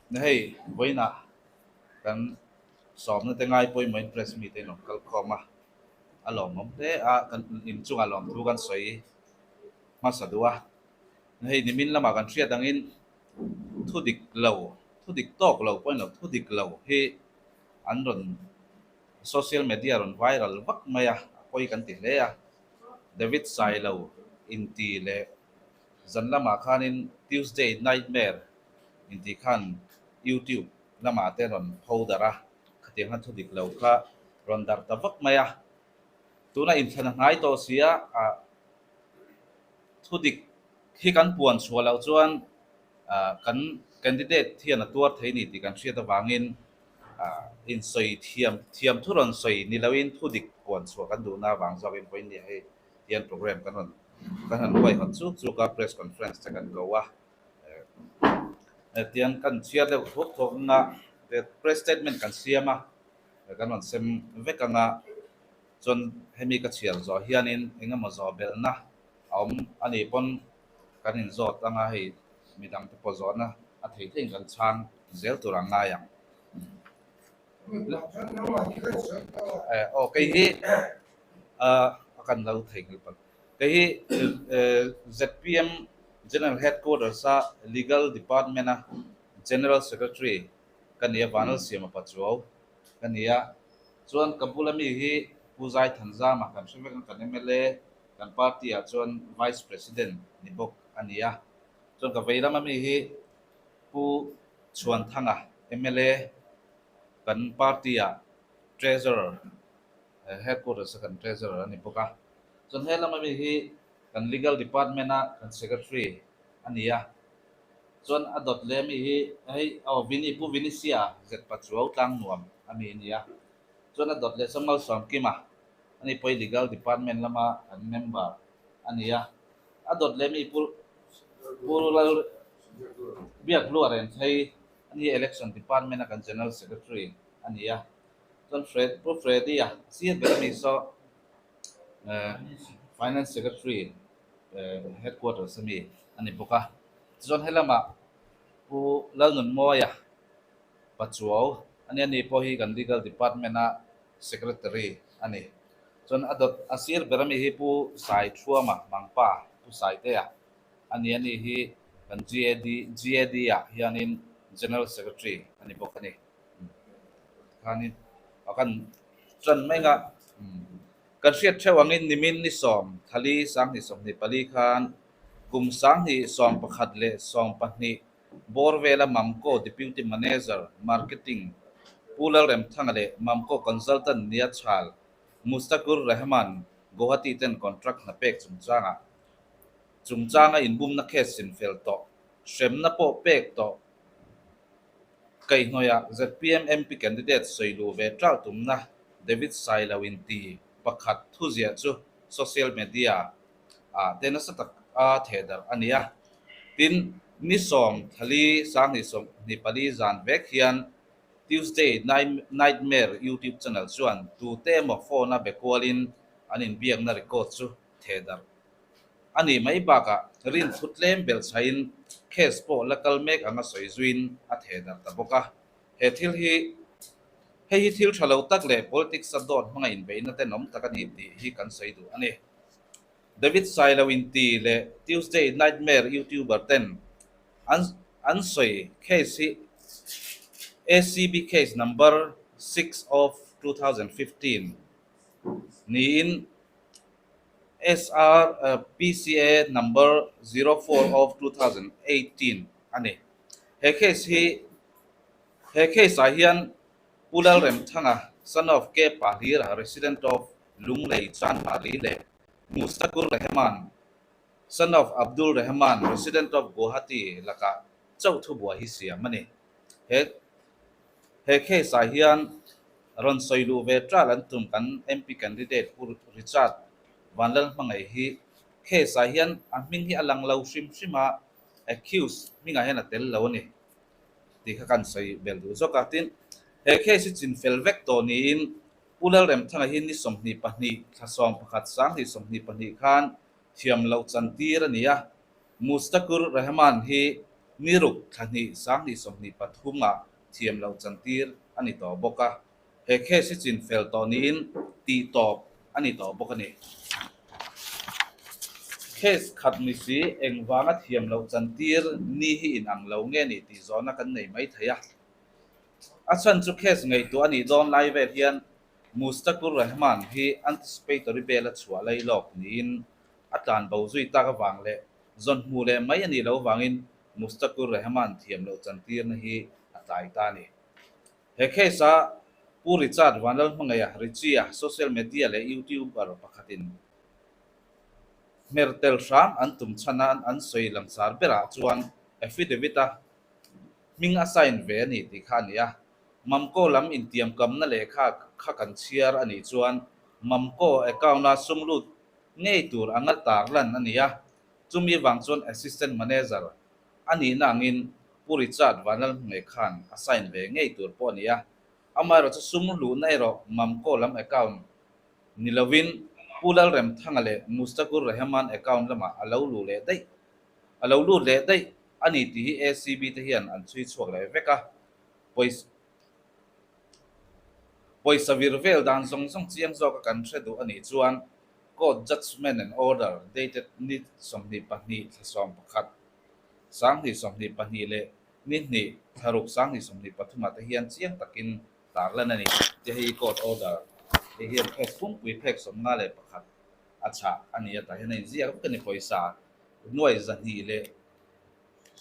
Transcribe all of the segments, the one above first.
Hei vawiinah kan sawmna te ngai pawimawhin press meet a inawm kal khawm a, a lawmawm hle a, kan inchungah lawmthu kan sawi hmasa duh a. Hei nimin lamah kan hriat angin thu dik lo, thu dik tawk lo pawh a ni lo, thu dik lo hi an rawn social media rawn viral vak mai a, a pawi kan ti hle a. David Sailo inti leh zan lamah khanin Tuesday Nightmare intih khan YouTube lamah te rawn pho darh a, khatiang khan thu dik lo kha rawn darh ta vak mai a. Tuna inthlan a hnai tawh si a, ah thu dik hi kan puan chhuah loh chuan ah kan candidate hian a tuar thei a ni tih kan hriat avangin ah insawi thiam thiam thu rawn sawi ni loin thu dik puan chhuah kan duhna avang zawkin vawiin nia hei hian program kan rawn kan han huaihawt chuk chuk a press conference te kan ko a hetiang kan chhiar deuh thuak thuak anga press statement kan siam a kan rawn sem vek anga chuan hemi ka chhiar zawh hianin eng emaw zawh belhna a awm a nih pawn kan inzawt anga hei midang te pawh zawhna a thei theiin kan chhang zel tur ang ngai ang. Aw kei hi a kan lo thei nghal palh. Kei hi ZPM General Headquarters a Legal Department a General Secretary ka ni a, Vanlalsiama Pachuau ka ni a. Chuan ka bula mi hi Pu Zaithanzama kan hre vek a, kan mla kan party ah chuan Vice President ni bawk a ni a. Chuan ka vei lama mi hi Pu Chhuanthanga mla kan party ah Treasurer Headquarters a kan Treasurer a ni bawk a. Chuan he lama mi hi kan Legal Department a kan Secretary a ni a. Chuan a dawt leh ami hi hei aw Vini Pu Vinisia Zetpachuau Tlangnuam a mi a ni a. Chuan a dawt leh chu Malsawmkima a ni pawh hi Legal Department lama kan member a ni a. A dawt leh mi Pu Pu Lal Biakhlua Renthei a ni Election Department a kan General Secretary a ni a. Chuan Fred Pu Freddy a sir ber ami saw Finance Secretary Headquarters ami a ni bawk a. Tichuan helamah Pu Lalnunmawia Pachuau a nia ni pawh hi kan Legal Department a Secretary a ni. Chuan a dawt a sir ber ami hi Pu Saithuama Mangpa Pu Saitea a ni a ni hi kan GAD GAD ah hianin General Secretary a ni bawk a ni. Tikhanin a kan tan mai nga kan hriat theuh angin nimin ni sawm thali sanghnih 24 khan kum 2011 leh 12 bawr vela Mamco Deputy Manager, Marketing, Pu Lalremthanga leh Mamco Consultant nia chhal Mustakur Rahman Guwahati ten contract hna pek chungchangah chungchanga inbumna case sinfel tawh hremna pawh pek tawh Kaihhnawihah zpm MP candidate sawi luh ve ṭalh tumna David Sailo inti pakhat thuziah chu social media ah te nasa tak a thehdarh a ni a. Tin, ni 14 2024 zan vek hian Tuesday Nightmare YouTube channel chuan tute emaw phone a be kualin an inbiakna record chu thehdarh A nih mai bakah rin thu tlem belh chhain case pawh la kal mek anga sawi zuiin a theh darh ta bawk a. He thil hi hei hi thil tha lo tak leh politics a dawt hmanga inbeihna tenawm tak a ni tih hi kan sawi duh a ni. David Sailo inti leh Tuesday Nightmare YouTuber ten an an sawi case hi ACB case number 6 of 2015 niin SR PCA number 04 of 2018 a ni. He case hi he case ah hian Pu Lalremthanga, son of K Pahlira, resident of Lunglei, Chanmari leh Mustakur Rehman, son of Abdul Rehman, resident of Guwahati lakah chauh thubuai hi siam a ni. He He case ah hian rawn sawi luh ve ṭal an tum kan MP candidate Pu Richard Vanlalhmangaih hi case ah hian a hming hi a lang lo hrim hrim a, accused hmingah hian a tel lo a ni tih kha kan sawi bel duh zawk a. Tin, he case hi chin fel vek tawh niin Pu Lalremthanga hi ni 22 thla 11 2022 khan thiam loh chantir a ni a, Mustakur Rahman hi. Ni ruk thla hnih 2023 ah thiam loh chantir a ni tawh bawk a, he case hi chin fel tawh niin tih tawp a ni tawh bawk a ni. Case khat ni si engvanga thiam loh chantir ni hi inang lo nge ni tih zawhna kan nei mai thei a. A chhan chu case ngaihtuah a nih dawn lai vel hian Mustakur Rahman hi anticipatory bail a chhuah lai lawk niin a tlan bo zui tak avang leh zawn hmuh leh mai a nih loh avangin Mustakur Rahman thiam loh chantirna hi a tlai ta a ni. He case-a Pu Richard Vanlalhmangaia, Richie-a, social media leh YouTuber pakhatin hmer tel hram an tum chhan a an sawi langsar berah chuan affidavit-a hming a sign ve a ni tih kha a ni a. Mamco lam intiamkamna lehkha kha kan chhiar a nih chuan Mamco account-a sum lut ngei tur anga tar lan a ni a, chumi vang chuan Assistant Manager a nihna angin Pu Richard Vanlalhmei khan a sign ve ngei tur pawh a ni a. Amaherawhchu sum luhna erawh Mamco lam account ni lovin Pu Lalremthanga leh Mustakur Rehman account lamah a lo luh leh daih a lo lut leh daih a ni tih hi ACB te hian an chhui chhuak leh vek a, pawisa vir vel dan zawng zawng chiang zawka kan hre duh a nih chuan Court Judgement and Order dated ni 22 thla 11, 2022 leh ni hnih thla ruk 2023 ah te hian chiang takin tarlan a ni. Tia hei Court Order hei hian phek pumpui phek 51 a chhah a ni a, tah hian a inziak vek a ni pawisa nuai 200 leh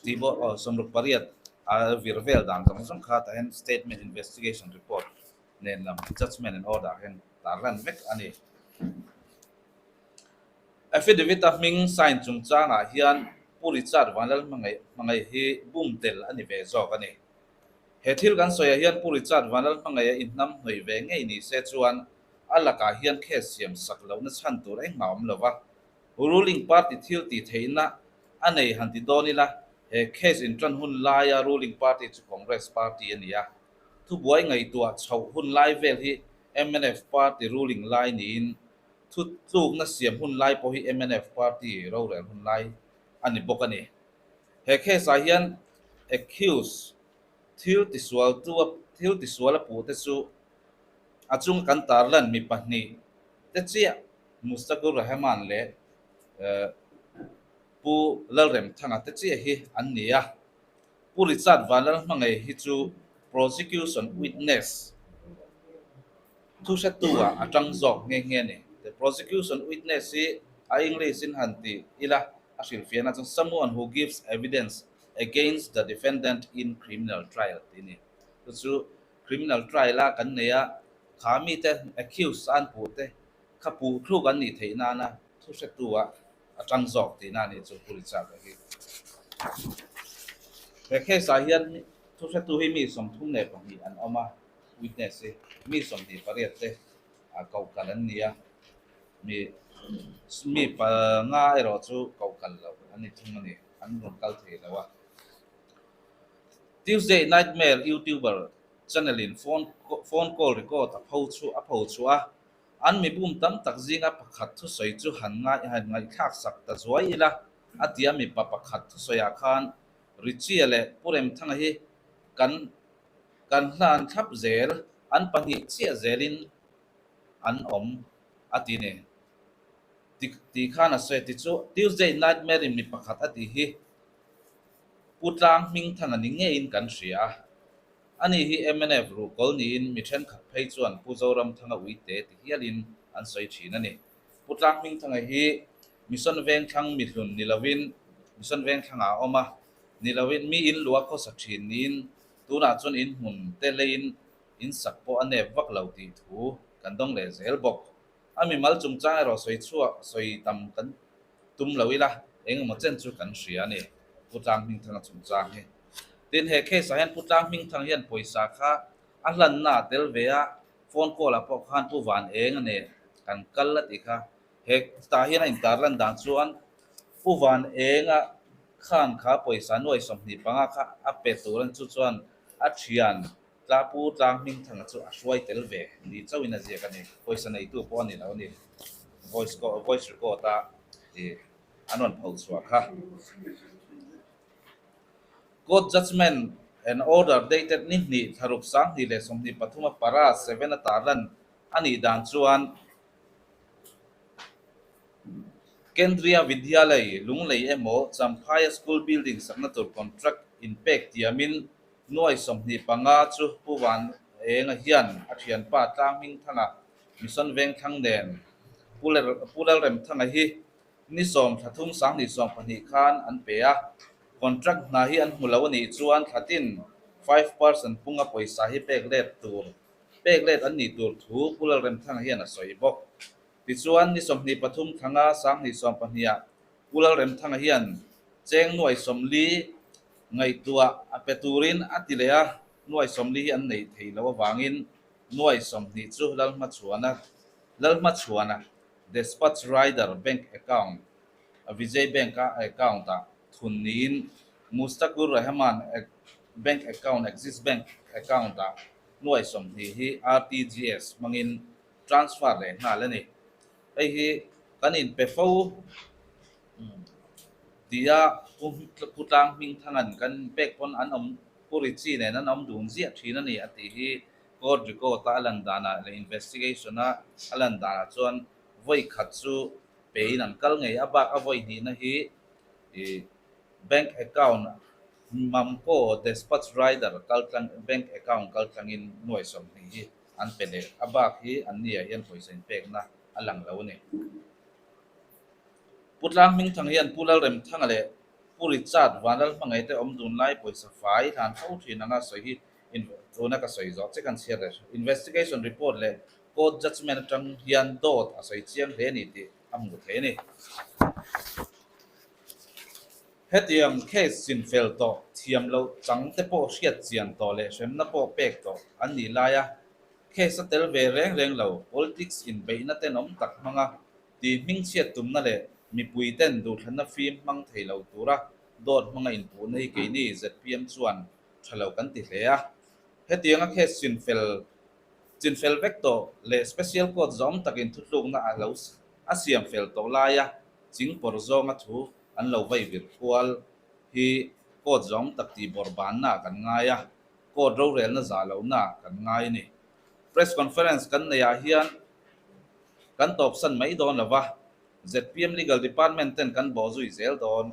tih pawh aw 68 a vir vel dan zawng zawng kha tah hian statement investigation report nen lam judgement and order hian tarlan vek a ni. Affidavit a hming sign chungchangah hian Pu Richard Vanlalhmangaih hmangaih hi bum tel a ni ve zawk a ni. He thil kan sawiah hian Pu Richard Vanlalhmangaih a inhnam hnawih ve ngei ni se chuan a lakah hian case siam sak lohna chhan tur engmah a awm lo va. Ruling party thil tih theihna a nei han ti dawn ila, he case intan hun laia ruling party chu Congress party a ni a. Thubuai ngaihtuah chhoh hun lai vel hi mnf party ruling lai niin thu tlukna siam hun lai pawh hi mnf party rorel hun lai a ni bawk a ni. He case ah hian accused thil tisual tu thil tisual a puh te chu a chunga kan tarlan mi pahnih te chiah Mustakur Rahman leh Pu Lalremthanga te chiah hi an ni a. Pu Richard Vanlalhmangaih hi chu Prosecution Witness thuhretu ah a tang zawk nghe nghe a ni. The Prosecution Witness hi a English in han ti ila a hrilhfiahna chuan someone who gives evidence against the defendant in criminal trial tih a ni. Chu chu criminal trial a kan nei a, kha mite accused a an puh te kha puh thluk an nih theih nana thu hretu ah a tang zawk tihna a nih chu Pu Richard a hi. He case ah hian thu hretu hi mi 32 an awm a, witness hi mi 28 te a koh kal an ni a, mi mi panga erawh chu koh kal loh an ni thung a ni, an rawn kal thei lo a. Tuesday Nightmare YouTuber channel in phone phone call record a pho chu a pho chhuah a, an mi bum tam tak zinga pakhat thusawi chu han ngai han ngaihthlak sak ta zuai ila a ti a, mipa pakhat thusawiah khan Richie leh Pu Remthanga hi kan kan hlan thlap zel, an pahnih chiah zelin an awm a ti ni. Ti tih khan a sawi a ti chu Tuesday Nightmare in mi pakhat a tih hi Pu Tlang Hmingthanga ni ngeiin kan hria a. Ani hi mnf ruhkawl niin mi thenkhat phei chuan Pu Zoramthanga uite ti hialin an sawi thin a ni. Pu Tlang Hmingthanga hi Mission Vengthlang mihlun ni lovin Mission Vengthlangah a awm a, ni lovin mi in luah khawsa thin niin tunah chuan in hmun te leiin in sak pawh a nep vak lo tih thu kan dawng leh zel bawk. A mimal chungchang erawh sawi chhuak sawi tam kan tum lo ila, eng emaw chen chu kan hria a ni, Pu Tlang Hmingthanga chungchang hi. Tin, he case ah hian Pu Tlang Hmingthang hian pawisa kha a hlanna a tel ve a, phone call ah pawh khan Pu Van Eng a nen kan kal a tih kha. He tah hian a intarlan dan chuan Pu Van Eng a khan kha pawisa nuai 25 kha a pe tur a ni, chu chuan a thian Tla Pu Tlang Hmingthanga chu a hruai tel ve ni chauhin a ziak a ni. Pawisa neitu pawh a ni lo a ni. Voice voice record a ih an rawn pho chhuah kha. Court judgement and order dated ni hnih thlaruk 2023 a para 7 a tarlan a nih dan chuan Kendriya Vidyalay Lunglei emaw Champhaia school building sakna tur contract inpek tiamin nuai 25 chu Pu Van Enga hian a thianpa Tlang Hmingthanga Mission Vengthlang nen Pu Lalremthanga hi ni 10 thla 3 2020 khan an pe a. Contract hna hi an hmu lo a nih chuan thlatin 5% punga pawisa hi pek let tur pek let an nih tur thu Pu Lalremthanga hian a sawi bawk. Tichuan ni 23 thla 5 2020 ah Pu Lalremthanga hian cheng nuai 40 ngaihtuah a pe turin a ti leh a, nuai 40 hi an nei thei lo avangin nuai 20 chu Lalhmachhuana Lalhmachhuana Despatch Rider bank account Vijay Bank a account ah thun niin Mustakur Rahman bank account Axis Bank account ah nuai 20 hi RTGS hmangin transfer leh nghal a ni. Hei hi kan inpe fo tia Pu Tlang Hmingthanga'n kan pek pawn an awm Pu Richie nen an awm dun ziah thin a ni a tih hi court record a a lan danah leh investigation a a lan danah chuan vawi khat chu pein an kal ngei a bak a vawi hnihna hi ih bank account Mamco Despatch Rider kal tlang bank account kal tlangin nuai 20 hi an pe leh a bak hi an ni ah hian pawisa inpekna a lang lo a ni. Pu Tlang Hmingthang hian Pu Lalremthanga leh Pu Richard Vanlalhmangaih te awm dun lai pawisa fai hlan fo thin anga sawi hi tuna ka sawi zawh che kan chhiar leh investigation report leh court judgement atang hian dawt a sawi chiang hle a ni tih a hmuh theih a ni. Hetiang case chinfel tawh thiam loh chang te pawh hriat chian tawh leh hremna pawh pek tawh an nih laia case a tel ve reng reng lo politics inbeihna tenawm tak hmanga ti hmingchhiat tumna leh mipui ten duhthlanna fim hmang thei lo tura dawt hmanga inpuhna hi keini ZPM chuan tha lo kan ti hle a. Hetianga case chinfel chinfel vek tawh leh special court zawm takin thutlukna a lo a siam fel tawh laia ching pawr zawnga thu an lo vai vir kual hi court zawm tak tih bawrh banna kan ngai a, court rorelna zah lohna kan ngai a ni. Press conference kan neihah hian kan tawpsan mai dawn lova, ZPM Legal Department ten kan bawh zui zel dawn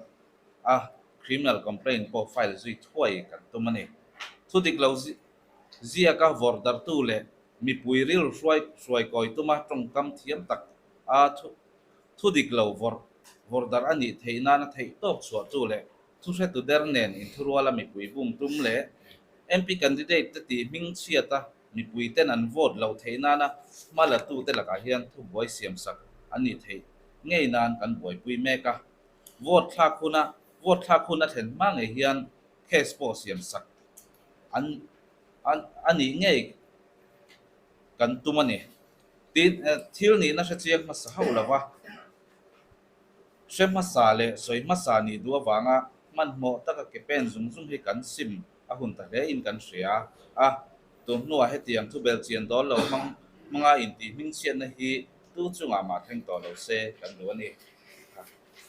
a, criminal complaint pawh file zui thuai kan tum a ni. Thu dik lo ziaka vawrh dartu leh mipui rilru hruai hruai kawi tuma tawngkam thiam tak a thu dik lo vawrh vawrh darh a nih theih nana theih tawk chhuahtu leh thu hretu der nen inthuruala mipui bum tum leh MP candidate te tih hming chhiata mipui ten an vote loh theih nana hma latu te lakah hian thubuai siamsak an nih theih ngei nan kan buaipui mek a. Vote thlak huna vote thlak hun a thlen hma ngei hian case pawh siamsak an a nih ngei kan tum a ni. Tin, thil nihna hre chiang hmasa hauh lova hre hmasa leh sawi hmasa nih duh avanga hmanhmawh taka ke pen zung zung hi kan sim a hun ta hle in kan hria a. Tun hnuah hetiang thubel chian dawn lo hmang hmanga intih hmingchhiatna hi tu chungah mah thleng tawh lo se kan duh a ni.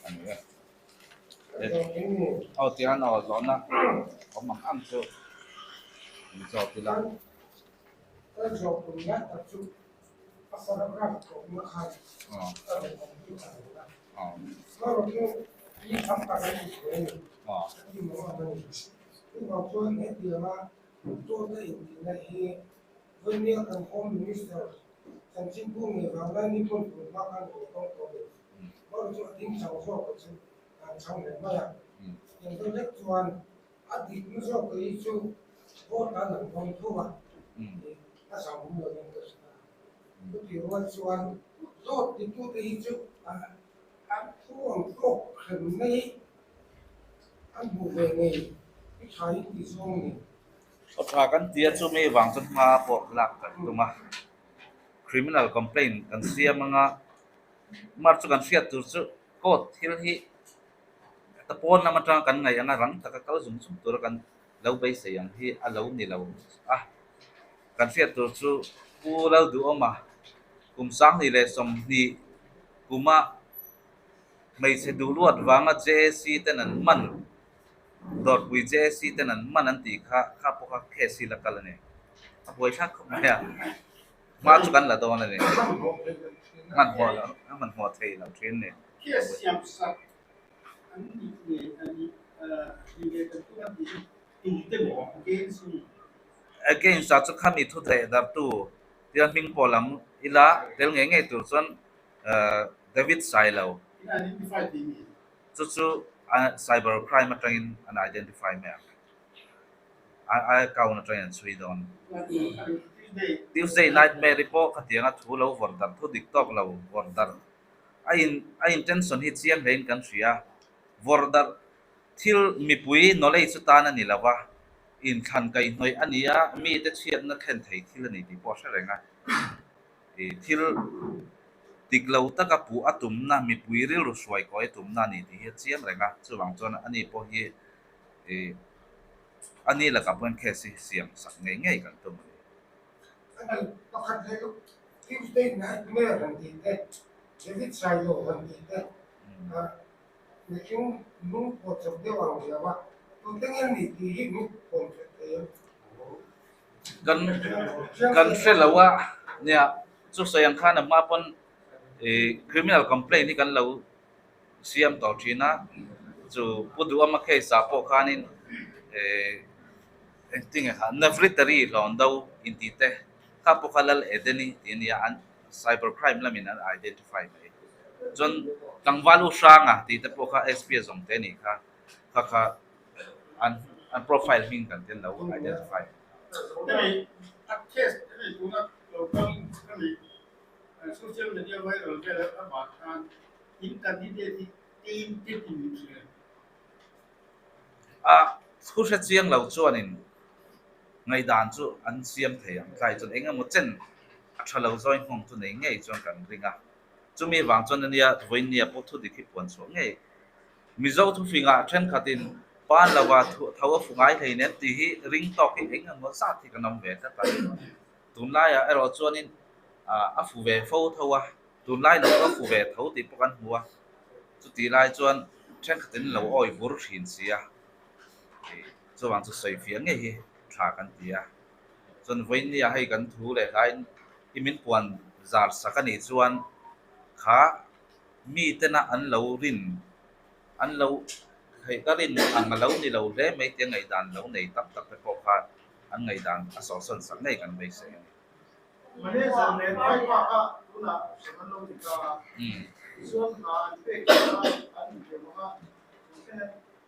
A ni e. Aw tiang aw zawhna awm ang ang chu min zawk ila. Ka zawh tum lai tak chu a photograph tawpna khan a rawn awm hi a lo la. Marawh chu mi tam tak an ti thei a ni. A ti maw ang a ni. Chuvang chuan hetianga dawta intihna hi vawinia kan Home Minister chanchinbu ngei vang lai ni pawn tun hma khan rawn tawng tawh a ni. Marawh chu a ding chang zawk a chu an chang leh mai a. Engdang vek chuan a dikna zawk hi chu vote an an dawng tho a, a zam awm lovin ka hria. Chutih rual chuan dawt titute hi chu an thu ang tawk hremna hi an hmuh ve ngei i tha in tih zawng a ni. Aw tha kan tia chu mi vang chuan hma pawh lak kan tum a, criminal complaint kan siam anga mar chu kan hriat tur chu court thil hi ta pawn lam atanga kan ngaih anga rang taka kal zung zung tura kan lo beisei ang hi a lo ni lo a. Kan hriat tur chu Pu Lalduhawma kum 2020 kuma hmeichhe duh luat vanga JAC ten an man. Dawrpui JAC ten an man an tih kha kha pawh kha case hi la kal a ni. A buaithlak khawp mai a, hma chu kan la dawn a ni. Hmanhmawh lo, a hmanhmawh thei lo thin a ni. Case siam sak an nih leh a nih nih leh kan tum a tih hi tute maw against me? Against ah chu khami thu theih dartu tia hming pawh lam ila tel ngei ngei tur chuan David Sailo chu chu cyber crime atangin an identify mai ang. A account atangin an chhui dawn. Tuesday Nightmare-i pawh khatianga thu lo vawrh darh thu dik tawk lo vawrh darh a in a intention hi chiang hlein kan hria. Vawrh darh thil mipui knowledge atan a ni lo va, inthlan kaihhnawih a ni a, mite chhiatna thlen thei thil a ni tih pawh a hre reng a. Ih thil dik lo taka puh a tumna, mipui rilru hruai kawi a tumna a ni tih hi a chiang reng a, chuvang chuan ani pawh hi ih ani lakah pawhin case hi siam sak ngei ngei kan tum a ni. Ani pakhat leh Tuesday Nightmare han tih te, David Sailo han tih te, mihring lung pawh chawp deuh ang riau a, tute nge ni tih hi min pawm hreh thei em? Kan kan hre lo a, nia chu sawi ang khan a hma pawn ih criminal complaint hi kan lo siam tawh thin a, chu Pu Duhama case ah pawh khanin ih engtin nge kha Navritari hlawn do intih te kha pawh kha Lal Edeni tih a nia an cyber crime lamin an identify mai. Chuan tlangval u hranga tih te pawh kha SP a zawng te a nih kha, kha kha an an profile hming kan tel lo identify. Hemi a case hemi tuna lo kal hemi social media viral vel avang khan in candidate hi team te tin min hria. A thu hre chiang lo chuanin ngaihdan chu an siam thei ang tlai chuan eng emaw chen a tha lo zawi nghawng chu nei ngei chuan kan ring a. Chumi vang chuan ania vawinia pawh thu dik hi puan chhuah ngei. Mizo thufingah thenkhatin pan lova tho a fu ngai hlei nen tih hi ring tawk hi eng emaw zat hi kan awm ve tlat a. Tunlaiah erawh chuanin a fu ve fo tho a, tunlai lo a fu ve tho tih pawh kan hmu a. Chutih lai chuan thenkhatin lo awi vur thin si a, chuvang chu sawi fiah ngei hi tha kan ti a. Chuan vawinia hei kan thu leh hlaiin i min puan zar sak a nih chuan kha mi tena an lo rin an lo theih ka rin ang a lo ni lo hle mai tia ngaihdan lo nei tam tak te pawh kha an ngaihdan a sawhsawn sak ngei kan beisei a ni. Manager nen vai bak a tunah hrem an lo ni ta a, tichuan hna an pek theih a an intiam ang a, tute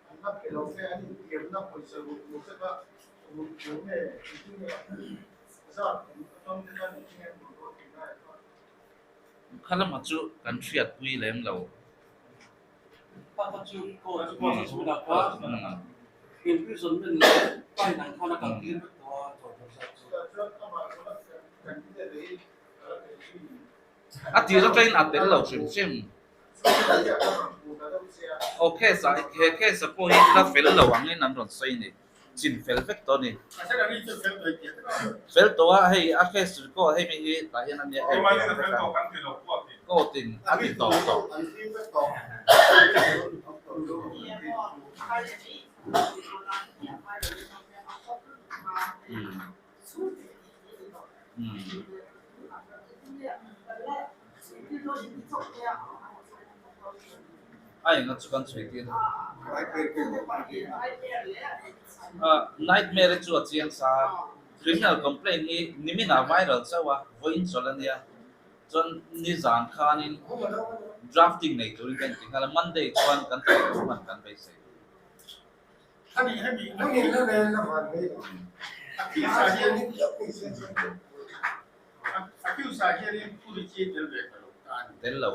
an la pe lo nge an intiamna pawisa ruk tur te kha ruk tur nge engtin nge zat atang te khan engtin nge an ruk dawn tih lai kha. Kha lamah chu kan hriatpui lem lo. Kha chu court chu court chu chhunah kha imprisonment leh fine ang khan a kal tir vek tawh a chaw zat chu. A tir atangin a tel lo hrim hrim. Aw case ah he case ah pawh hi la fel lo angin an rawn sawi a ni. Chin fel vek tawh a ni. Fel tawh a hei a case record hei mi hi tah hian a nia em court in a ti tawp tawh. A enga chu kan chhui tir a nightmare chu a chiang sa a criminal complaint hi niminah viral chauh a vawiin chawlh a nia chuan nizan khanin drafting nei turin kan inti nghal a Monday chuan kan thawh tur hman kan beisei. Tel lo.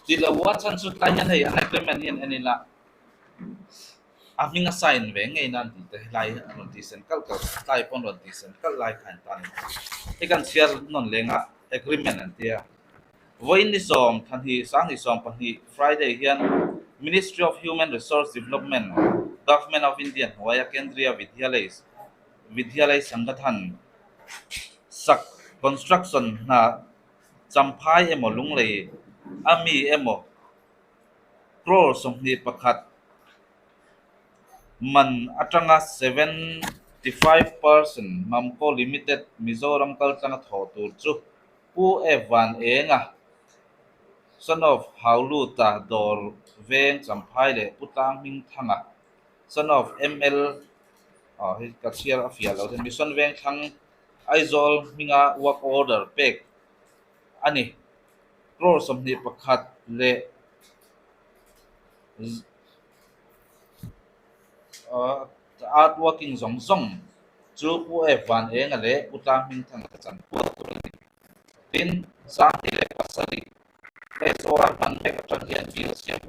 Ti lo a chhan chu tlai hian hei an agreement hi an en ila a hming a sign ve ngei nan tih te helai hi an rawn tih sen kalh kalh tlai pawh an rawn tih sen kalh lai kha an tan a ni. Hei kan chhiar nawn leng a agreement an tia. Vawiin ni sawm thahnih sanghnih sawm pahnih Friday hian Ministry of Human Resource Development, Government of India hnuaia Kendriya Vidyalay Vidyalay Sangathan sak construction hna Champhai emaw Lunglei a mi emaw crore 21 man atanga 75% Mamco Limited Mizoram kaltlanga thawh tur chu Pu F Van Enga, son of Hauluta Dawr Veng Champhai leh Pu Tlang Hmingthanga, son of ML aw hei ka chhiar a fiah lo Mission Vengthlang Aizawl hminga work order pek a ni. Crore 21 leh Art working zawng zawng chu Pu F Van Enga leh Pu Tlang Hmingthanga te chan puat tur a ni. Tin, 2007 SOR hman mek atang hian bill siam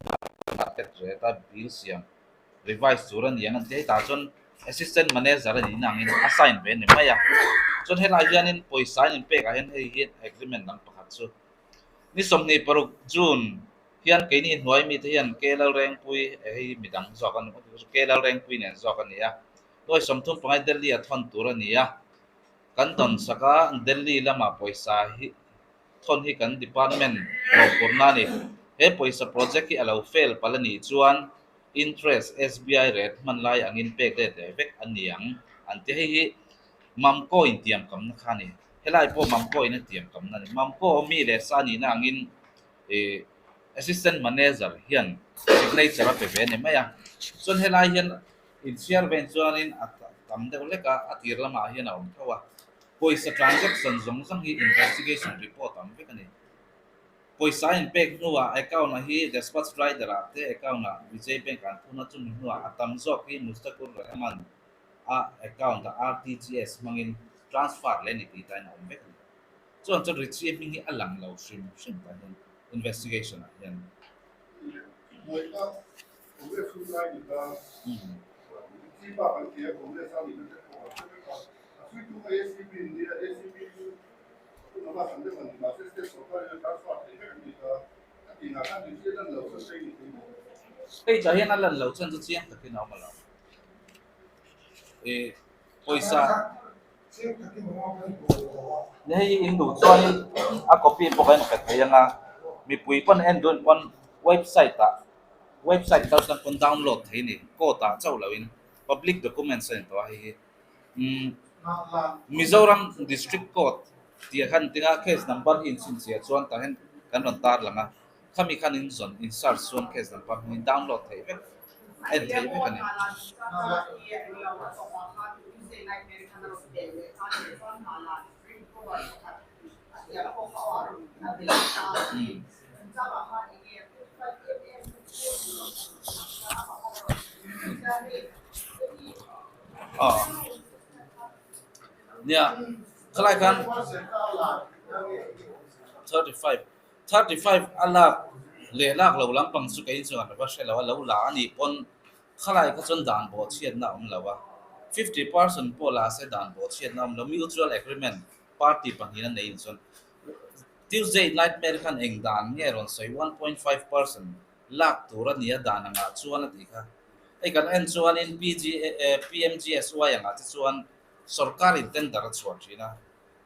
hna tet ret a bill siam revise tur a ni ang an ti. Hetah chuan Assistant Manager a nih nangin a sign ve a ni mai a. Chuan helaiah hianin pawisa an inpekah hian hei hi agreement dang pakhat chu ni 26 June hian keini hnuai mite hian K Lalrengpui hei midang zawk a ni K Lalrengpui nen zawk a ni a. Nuai 35 Delhi a thawn tur a ni a. Kan tawn sak a, Delhi lamah pawisa hi thawn hi kan department mawhphurhna a ni. He pawisa project hi a lo fail palh a nih chuan interest SBI rate hman lai angin pek let leh vek a ni ang an ti. Hei hi Mamco in tiam kamna kha a ni. Helai pawh Mamco in a tiam kamna a ni. Mamco mi leh sa nihna angin ih assistant manager hian signature a pe ve a ni mai a. Chuan helai hian inchhiar ven chuanin a tam deuh hlek a, a tir lamah hian a awm tho a. Pawisa transaction zawng zawng hi investigation report ang vek a ni. Pawisa a inpek hnuah account ah hi Dispatch Rider ah te account ah Vijay Bank ah an phun a, chumi hnuah a tam zawk hi Mustakur Rahman a account ah RTGS hmangin transfer leh a ni tih tain a awm vek a ni. Chuan chuan Richie hming hi a lang lo hrim hrim tah hian investigation ah hian. Hei tah hian a lan lo chuan chu chiang takin a awm a lo. Ih pawisa hei in duh chuanin a copy pawh kan pe thei ang a mipui pawn en dun pawn website ah website kal tlang pawn download thei a ni court ah chauh loin public documents a ni tawh a hei hi umm Mizoram district court tih ah khan tinga case number hi inchhinchhiah chuan tah hian kan rawn tar lang a. Khami khan in zawn in search chuan case number hmangin download theih vek en theih vek a ni. Aw nia khalai khan 35 35 a lak leh lak lo lampang chu kei chuan a va hre lo a, lo la a nih pawn khalai kha chuan dan bawh chhiatna a awm lo a, 50% pawh la se dan bawh chhiatna a awm lo, mutual agreement party pahnih a nei in chuan Tuesday nightmare khan eng dan nge rawn sawi 1.5% lak tur a nia dan angah chuan a tih kha, hei kan en chuanin PG PMGSY angah te chuan sorkarin tender a chhuah thin a.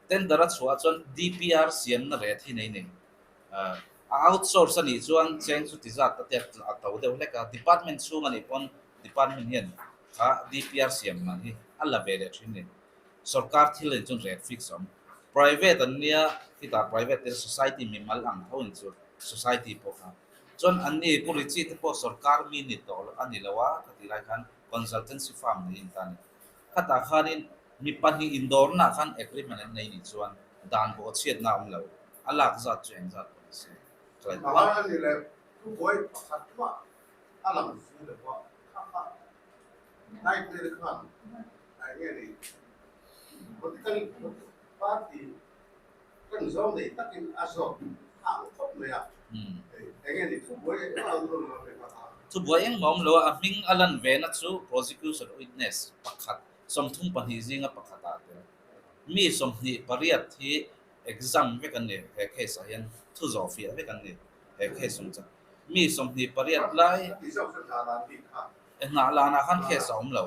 Tender a chhuah chuan DPR siamna ret hi nei nei. A outsource a nih chuan cheng chu ti zat te a to deuh hlek a, department chhung a nih pawn department hian kha DPR siam man hi a la ve leh thin ni. Sorkar thil a nih chuan ret fix a awm. Private an nia, khitah private te society mimal ang tho in chu society pawh kha. Chuan anni Pu Richie te pawh sorkar mi ni tawh a ni lo a, khatih lai khan consultancy firm nei in ta a ni. Khatah khanin mi pahnih indawrnaah khan agreement an nei nih chuan dan bawh chhiatna a awm lo, a lak zat chu eng zat pawh ni se. Mahal a ni leh thubuai pakhat mah a lang si lo a, kha kha nightmare khan a eng nge ni political party kan zawng nei takin a zawk a ang khawp mai a, eng nge ni thubuai engmah a awm lo ve kha kha. Thubuai engmah a awm lo a, a hming a lan ve na chu prosecution witness pakhat 32 zinga pakhat ah tel. Mi 28 hi Exam vek an ni he case ah hian thu zawh fiah vek an ni he case chung chuan mi 28 lai hnah lanah khan case a awm lo.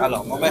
A lawmawm e.